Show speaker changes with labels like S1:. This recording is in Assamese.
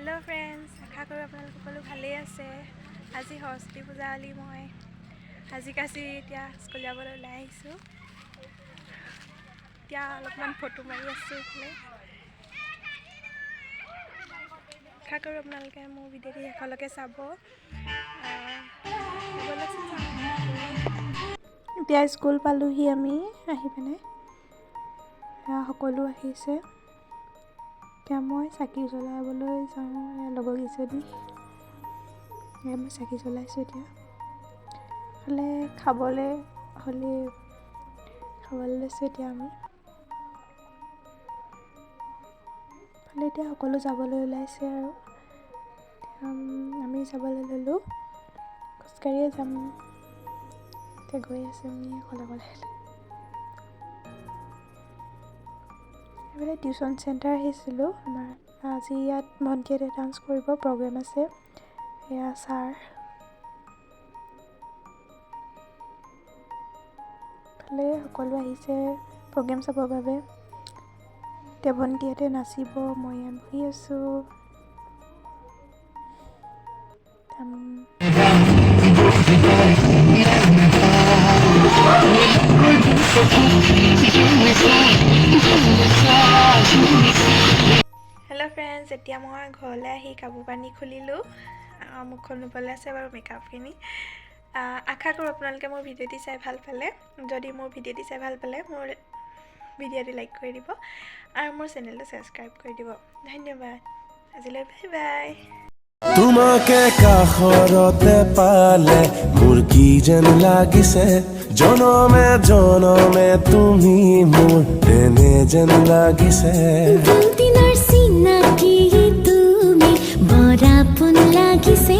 S1: হেল্ল' ফ্ৰেণ্ডছ, আশা কৰোঁ আপোনালোক সকলো ভালেই আছে। আজি সৰস্বতী পূজা বুলি মই সাজি কাচি এতিয়া স্কুল যাবলৈ ওলাই আহিছোঁ। এতিয়া অলপমান ফটো মাৰি আছোঁ এইফালে। আশা কৰোঁ আপোনালোকে মোৰ ভিডিঅ'টি শেষলৈকে চাব। ব'লকচোন চাওঁ। এতিয়া স্কুল পালোহি আমি আহি পিনে। এয়া সকলো আহিছে। এতিয়া মই চাকি জ্বলাবলৈ যাওঁ। এয়া লগৰ কেইজনী। এয়া মই চাকি জ্বলাইছোঁ। এতিয়া ইফালে খাবলৈ হ'লে খাবলৈ লৈছোঁ এতিয়া আমি। ইফালে এতিয়া সকলো যাবলৈ ওলাইছে আৰু এতিয়া আমি যাবলৈ ল'লোঁ। খোজকাঢ়িয়ে যাম। এতিয়া গৈ আছোঁ আমি অকলে অকলে। এইফালে টিউশ্যন চেণ্টাৰ আহিছিলোঁ আমাৰ। আজি ইয়াত ভণ্টিহঁতে ডান্স কৰিব, প্ৰগ্ৰেম আছে। এয়া ছাৰ। ইফালে সকলো আহিছে প্ৰগ্ৰেম চাবৰ বাবে। এতিয়া ভণ্টিহঁতে নাচিব, মই ইয়াত বহি আছোঁ। হেল্ল' ফ্ৰেণ্ডছ, এতিয়া মই ঘৰলৈ আহি কাপোৰ কানি খুলিলোঁ। মুখখন ধুবলৈ আছে বাৰু, মেকআপখিনি। আশা কৰোঁ আপোনালোকে মোৰ ভিডিঅ'টি চাই ভাল পালে। যদি মোৰ ভিডিঅ'টি চাই ভাল পালে, মোৰ ভিডিঅ'টি লাইক কৰি দিব আৰু মোৰ চেনেলটো ছাবস্ক্ৰাইব কৰি দিব। ধন্যবাদ, আজিলৈ বাই বাই।
S2: তোমাকে কাষৰতে পালে মোৰ কি যেন লাগিছে, জনমে জনমে তুমি মোৰ তেনে যেন লাগিছে।
S3: দুদিনৰ চিনাকি তুমি বৰ আপোন লাগিছে।